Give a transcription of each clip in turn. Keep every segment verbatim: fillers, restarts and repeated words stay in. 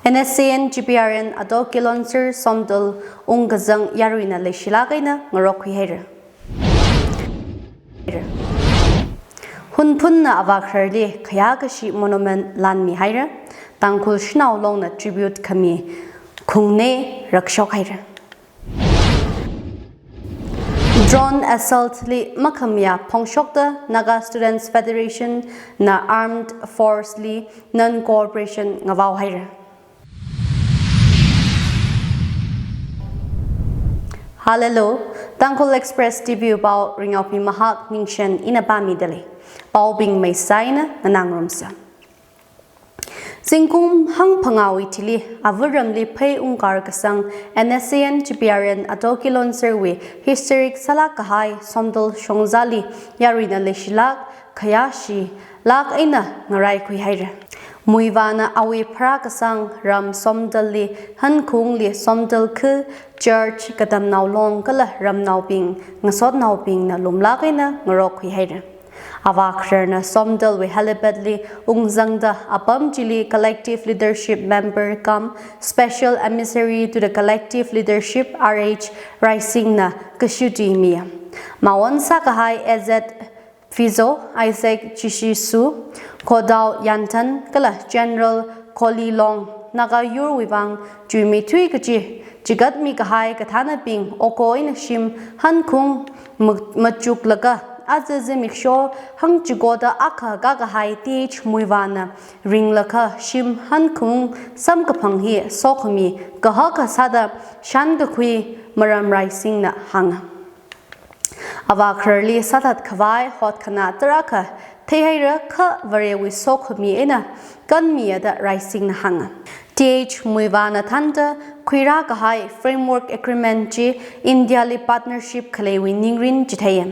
N S C N G P R N Ato Kilonser Somdal ungkazang yaruina leishilāk eina ngarokkhui haira. Hunphunna avākhararli khayākashi monument lanmi haira. Tangkhul Shanao Longna tribute khami khungnei rakshok haira. Drone assault li makhamayā phongshokta Naga Students Federation na Armed Force li non-cooperation ngavao haira. Hallelujah, Tangkhul Express T V pao ringao pi mahak Ningshen ina pāmida lei. Paobing mei saina nganāngarumsa. Zingkum hangphangāwui thili, āvaramli phei ungkar kasang N S C N G P R N Ato Kilonser wui historic sālāk kahai Somdal shongzali yaruina leishilāk khayāshilāk eina ngaraikhui haira. Muivāna awui pharākasang ram Somdalli, hankhungli Somdal khu, church, katamnao long kala ramnaobing, ngasotnaobingna lumlāk eina ngarokkhui haira. Avākhararna Somdalwui helipad li ungzangda apam chili Collective Leadership Member cum Special Emissary to the Collective Leadership R H Raisingna kashitui miya. Maon sākahai A Z Fizo, Isaac Chishisu, Khodao Yanthan kala General Kholi Long, Naga yurwui vang chuimeithui kachi chigatmi kahai kathānabing oko eina shim hankhung ma-, machuklaga aja zimiksho hangchikoda akha kakahai T H Muivāna ringlakha shim hankhung samkaphang hi sokhami kahaka sāda shankakhui Maram Raisingna hānga. Avākhararli sāthat khavai hotkhanā tarākha theihaira kha Varewui sokhami eina kanmiya da Raisingna hānga. T H Muivāna thānda khuirā kahai Framework Agreement chi India li partnership khaleiwui ningrin chitheiya.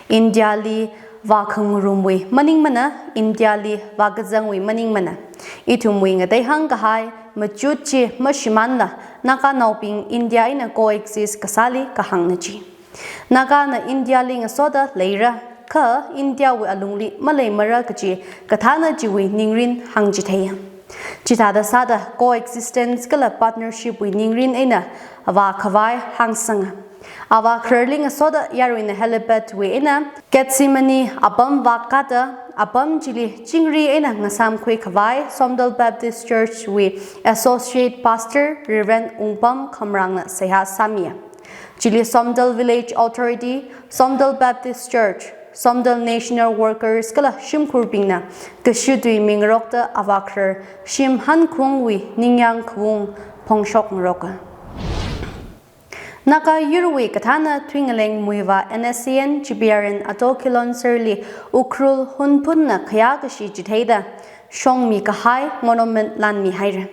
India li vākhangarumwui maningmana, India li vākazangwui maningmana. Ithumwui ngateihāng kahai machut chi mashimānla, Naganaobing India eina coexist kasāli kahāngna chi. Nagana India li ngasoda leira, kha India wui alungli maleimara kachi kathāna chiwui ningrin hāngchitheiya. Chithāda sāda coexistence kala partnership wui ningrin eina vākhavai hāngsanga. Avākhararli ngasoda yaruina helipad wui eina Gethsemane apam vākada, apam chili chingri eina ngasāmkhui khavai Somdal Baptist Church wui Associate Pastor Reverend Ungpam Khamrangna seihā sāmiya. Chili Somdal Village Authority, Somdal Baptist Church, Somdal National Workers kala shimkhurbingna kashitui mingarokta avākharar shim hankhungwui ningyāng khavung phongshok ngaroka. Naga yurwui kathāna Thuingaleng Muivā N S C N G P R N Ato Kilonser li Ukhrul Hunphunna khayākashi chitheida shongmi kahai monument lanmi haira.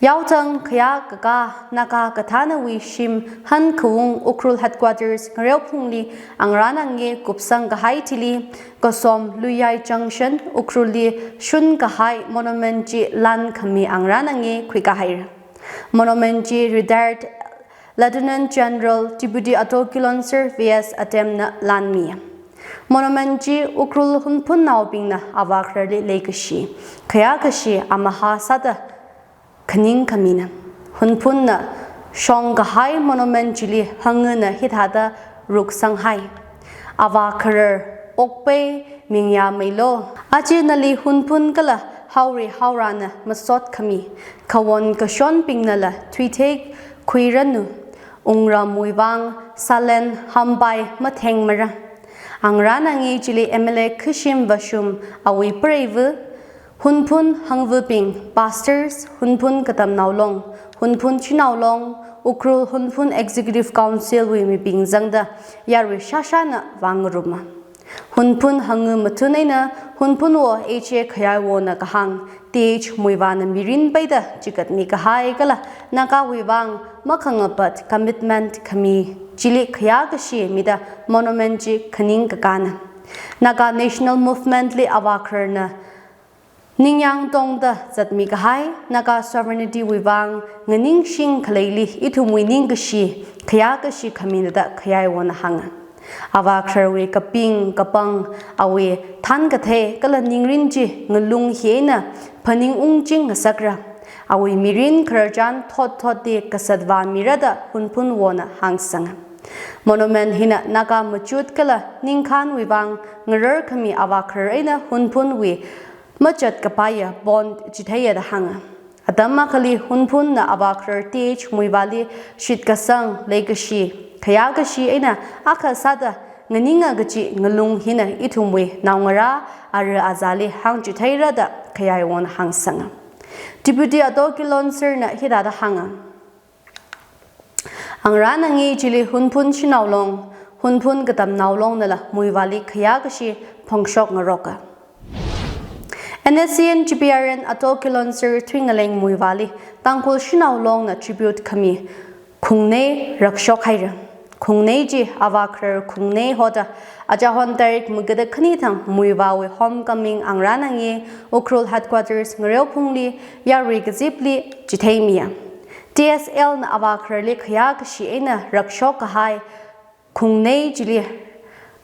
Yaotang khayā kakā Naga kathānawui shim hankhavung Ukhrul Headquarters Ngareophungli angrānange kupsang kahai thili, Kasom Luiyai Junction Ukhrulli shun kahai monument chi lankhami angrānange khuikā haira. Monument chi retired Lieutenant General Deputy Ato Kilonser V S Atemna lanmi. Monument chi Ukhrul Hunphunnaobingna avākhararli leikashi, khayākashi amahā sāda khaningkhamina. Hunphunna shong kahai monument chili hangana hithāda ruksang hai. Avākharar okpei mingyā meilo. Aja nali Hunphun kala haori haorana masot khami, khawon kashonbingnala thuithei khuiranu. Wungram wuivang sālen hampai mathengmara. Angrānange chili M L A khashim vāshum awui preiva, Hunphun hangvabing, pastors, Hunphun Katamnao Long, Hunphun Shanao Long, Ukhrul Hunphun Executive Council wui mibing zangda yarui shāshāna vāngaruma. Hunphun hangva mathun eina Hunphunwo H A Khayaiwona kahāng, T H Muivāna mirin peida chigatmi kahai kala Nagawui vang makhangapat commitment khami chili khayākashi mida monument chi khaning kakāna. Naga National Movement li avākhararna ningyāng tongda zatmi kahai, Naga sovereignty wui vang nganingshing khaleili ithumwui ningkashi, khayākashi khamina da Khayaiwona hānga. Avākhararwui kaping kapang, awui thankathei kala ningrin chi ngalung hi eina phaning ungching ngasakra. Awui mirin khararchan thot thotli kasatvā mira da Hunphun Wona hāngsanga. Monument hina Naga machut kala ningkhānwui vang ngararkhami avākharar eina Hunphunwui machat kapaiya bond chitheiya da hānga. Atam akhali Hunphunna avākharar Th. Muivahli shitkasang, leikashi, khayākashi eina akha sāda nganinga kachi ngalung hina ithumwui naongarā ara azāli hāngchitheira da Khayaiwona hāngsanga. Deputy Ato Kilonserna hithāda hānga. Angarān angei chili Hunphun shanao long, Hunphun katamnao longnala Muivahli khayākashi phongshok ngaroka. NSCN GPRN Ato Kilonser Thuingaleng Muivahli Tangkhul shanao longna tribute khami khungnei rakshok haira. Khungnei chi avākharar khungnei hoda, achahon tarik magada khani thang Muivahwui homecoming angarān angei Ukhrul Headquarters Ngareophungli yarui kazipli chitheimiya. TSL na avākhararli khayākashi eina rakshok kahai khungnei chili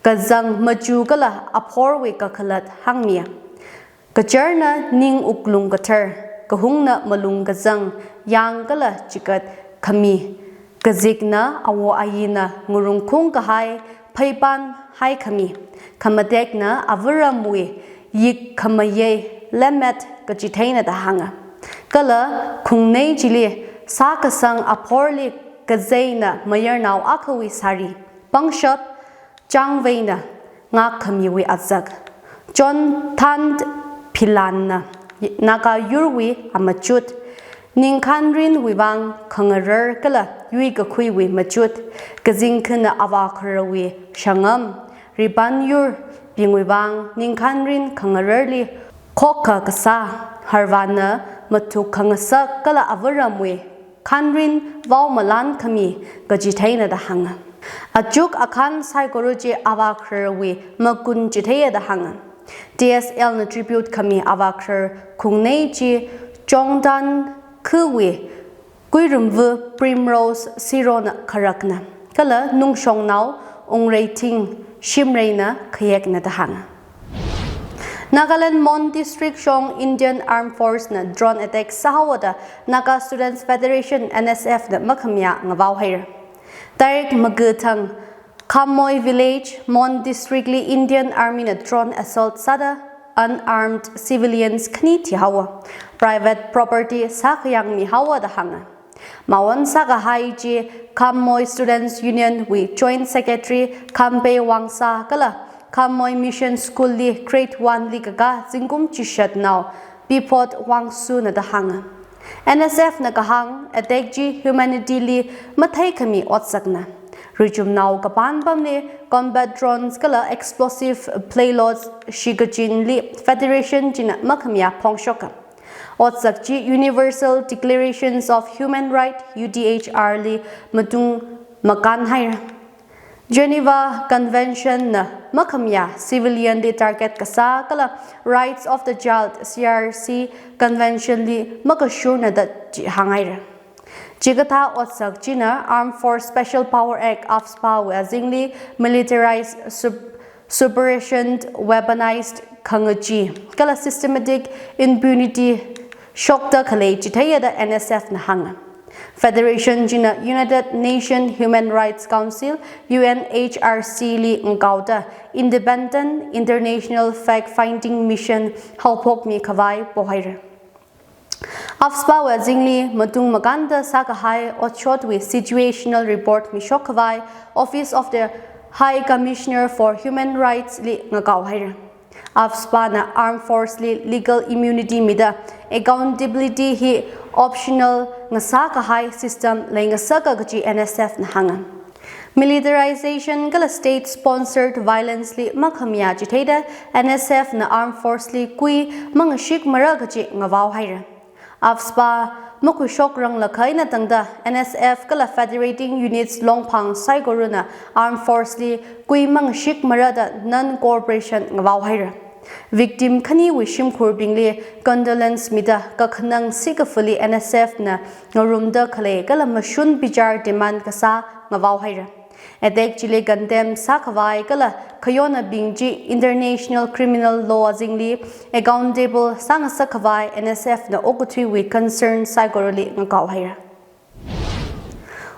kazang machu kala aphorwui kakhalat hāngmiya. Kacharna ning wuklung kathar, kahungna malung kazang, yāng kala chikat khami, kazikna awo ayina ngurungkhung kahai pheipan haikhami, khamatekna avaramwui yik khamayei lemmet kachitheina da hānga. Kala khungnei chili sākasang aphorli kazeina mayarnao akhawui sari, pangshap, changveina ngakkhamiwui azak, chonthan philanna Naga yurwui amachut, ningkhānrinwui vang khangarar kala yuikakhuiwui machut, kazingkhana avākhararwui shangam, ripan yurbingwui vang ningkhānrin khangararli khokkha kasā, harvāna mathuk khangasak kala avaramwui khānrin vao malan khami kachitheina da hānga. Achuk akhān saikora chi avākhararwui makun chitheiya da hānga. TSL na tribute khami avākharar khungnei chi Chongtan Khuwui Kuirumvu Primrose Sirona kharakna, kala Nungshongnao Ungreithing Shimreina khayekna da hānga. Nagaland Mon District shong Indian Armed Force na drone attack sāhaowa da Naga Students Federation, NSF na makhamayā ngavao haira. Tarik maga thang Khammoi Village, Mon District li Indian Army na drone assault sāda unarmed civilians khani thihaowa, private property sākhayang mihaowa da hānga. Mawon sākahai chi Khammoi Students Union wui Joint Secretary Khampe Wangsa kala Khammoi Mission School li Grade one li kakā zingkum chishatnao Piphot Wangsuna da hānga. NSF na kahāng attack chi humanity li matheikhami otsakna. Richumnao kapan pamli combat drones kala explosive payloads shikachinli Federation china makhamayā phongshoka. Otsak chi Universal Declarations of Human Rights, U D H R li matung makān haira. Geneva Convention na makhamayā civilian li target kasā kala Rights of the Child, C R C Convention li makashurna da chi hānghaira. Chikathā otsak china Armed Force Special Power Act, AFSPA wui azingli militarized sub-, superration, weaponized khangachee kala systematic impunity shokta khalei chitheiya da NSF na hānga. Federation china United Nations Human Rights Council, U N H R C li ngakaoda independent international fact-finding mission haophokmi khavai pohaira. AFSPA wui azingli matung makānda sākahai otshotwui situational report mishok khavai Office of the High Commissioner for Human Rights li ngakao haira. AFSPA na Armed Force li legal immunity mida accountability hi optional ngasākahai system leingasaka kachi NSF na hānga. Militarization kala state-sponsored violence li makhamayā chitheida NSF na Armed Force li kui mangashikmara kachi ngavao haira. AFSPA makhuishokrang lakha eina tangda NSF kala federating units longphang saikorana Armed Force li kui mangashikmara da non-cooperation ngavao haira. Victim khaniwui shimkhurbingli condolence mida kakhanang sikafali NSF na ngarumda khalei kala mashun bichar demand kasā ngavao haira. Attack chili condemn sākhavai kala khayonnaobing chi International Criminal Law azingli accountable sāngasakkhavai N S F na okathuiwui concern saikorali ngakaohaira.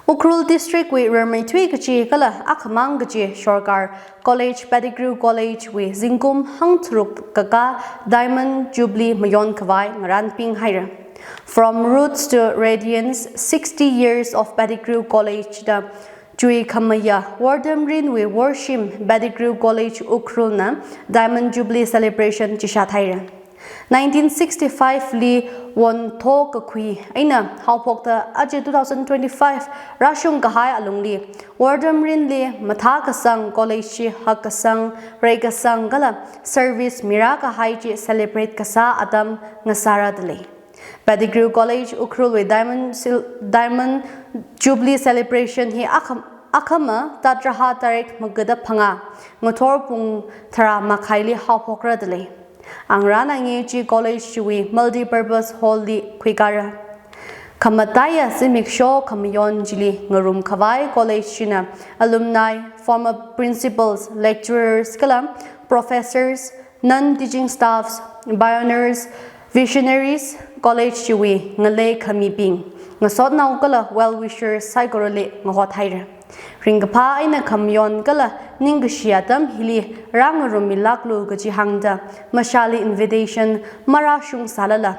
Ukhrul District wui rarmeithui kachi kala akhamang kachi sorkar college, Pettigrew College wui zingkum hangtharuk kakā Diamond Jubilee mayonkhavai ngarānpinghaira. From Roots to Radiance, sixty Years of Pettigrew College da chuikhamaya Wortamrinwui worshim Pettigrew College Ukhrul na Diamond Jubilee celebration chishathaira. Nineteen sixty-five li wontho kakhui eina haophokta aja two thousand twenty-five rāshungkahai alungli Wortamrinli mathākasang, college chi hakkasang, reikasang kala service mirākahai chi celebrate kasā atam ngasārada lei. Pettigrew College Ukhrulwui Diamond Sil-, Diamond Jubilee Celebration hi akham-, akhama tatraha tarik magada phangā, ngathor pung tharā makhaili haophokrada lei. Angarān angei chi college chiwui multi-purpose hall li khuikara. Khamataiya zimiksho khamayon chili ngarumkhavai college china alumni, former principals, lecturers kala professors, non-teaching staffs, pioneers, visionaries, college chiwui ngalei khamibing, ngasotnao kala well-wishers saikorali ngahothaira. Ringkaphā eina khamayon kala ningkashi atam hili rāngarummilāklu kaji hāngda mashāli invitation marāshungsālala,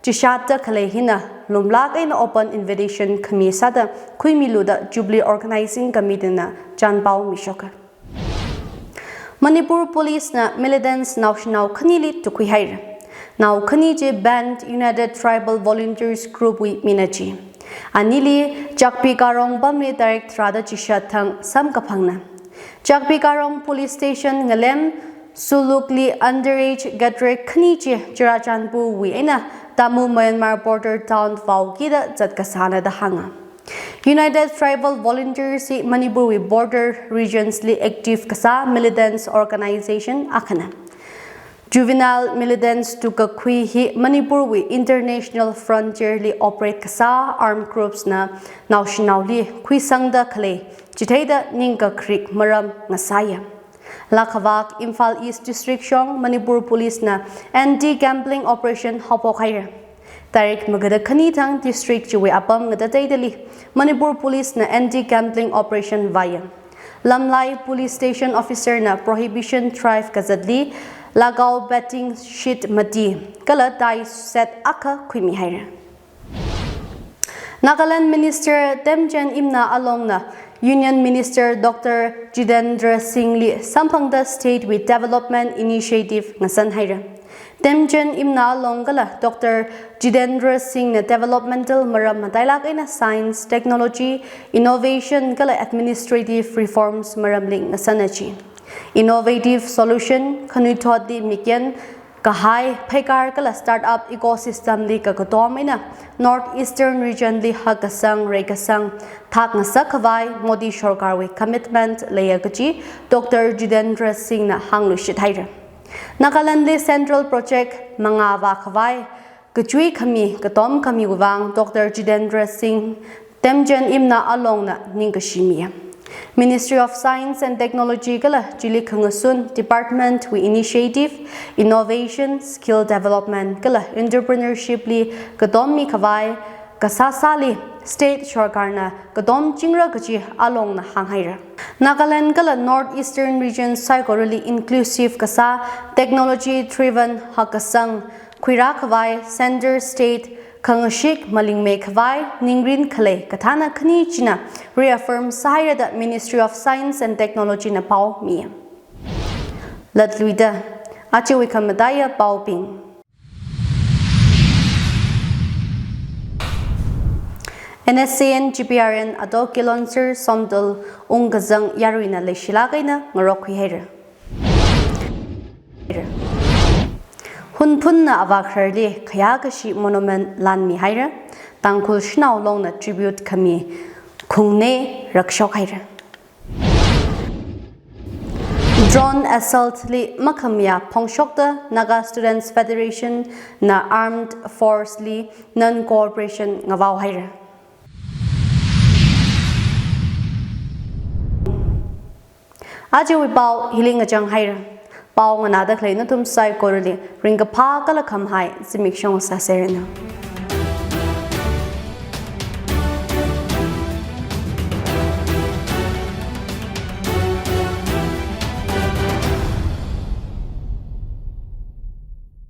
chishatta khalei hina lumlāk eina open invitation khami sāda khuimilu da Jubilee Organizing Committee na chānpao mishoka. Manipur Police na militants naoshinao khanili tukhuihaira. Nao khani chi band United Tribal Volunteers Group wui mina chi. Anili Chakpikarong pamli tarik tharāda chishat thang samkaphangna. Chakpikarong Police Station ngalem Sulukli underage cadet khani chi Churachandpur wui eina Tamu Myanmar border town vaokida zatkasāna da hānga. United Tribal Volunteers hi Manipur wui border regions li active kasā militants organization akhana. Juvenile militants tukakhui hi Manipur wui international frontier li operate kasā armed groups na naoshinaoli khuisangda khalei chitheida ningkakrik maram ngasāya. Lakhavak Imphal East District shong Manipur Police na anti-gambling operation haophokhaira. Tarik magada khani thang district chiwui apam ngatateidali Manipur Police na anti-gambling operation vāya. Lamlai Police Station Officer na prohibition drive kazatli lagao betting sheet mati kala dice set akha khuimihaira. Nagaland Minister Temjen Imna Along na Union Minister Doctor Jitendra Singh li samphangda state wui development initiative ngasanhaira. Temjen Imna Along kala Doctor Jitendra Singh na developmental maram matailāk eina science, technology, innovation kala administrative reforms maramli ngasana chi. Innovative solution, khanuithotli mikyan kahai, pheikar kala startup ecosystem li kakatom eina North Eastern region li hakkasang, reikasang thak ngasakkhavai Modi sorkarwui commitment leiya kaji Doctor Jitendra Singh na hāngluishithaira. Nagaland li central project mangā vākhavai kachui khami, katom khamiwui vang Doctor Jitendra Singh Temjen Imna Along na ningkashi miya. Ministry of Science and Technology kala chili khangasun department wui initiative, innovation, skill development kala entrepreneurship li katom mikhavai kasāsāli state sorkarna katom chingra kaji Along na hānghaira. Nagaland kala North Eastern region saikorali inclusive kasā, technology driven hakkasang khuirākhavai center state khangashik malingmeikhavai ningrin khalei kathāna khani china reaffirm sāhaira da Ministry of Science and Technology na pao miya. Latluida, ajawui khamataiya paobing. N S C N G P R N Ato Kilonser Somdal ungkazang yaruina leishilāk eina ngarokkhuihaira. Hunphunna avākhararli khayākashi monument lanmihaira, Tangkhul Shanao Long na tribute khami khungnei rakshokhaira. Drone assault li makhamayā phongshokta Naga Students Federation na armed force li non-cooperation ngavaohaira. Ajawui pao hili ngachang haira. Pao nganāda khalei nathum saikorali ringkaphā kala khamhai zimiksho sāseranu.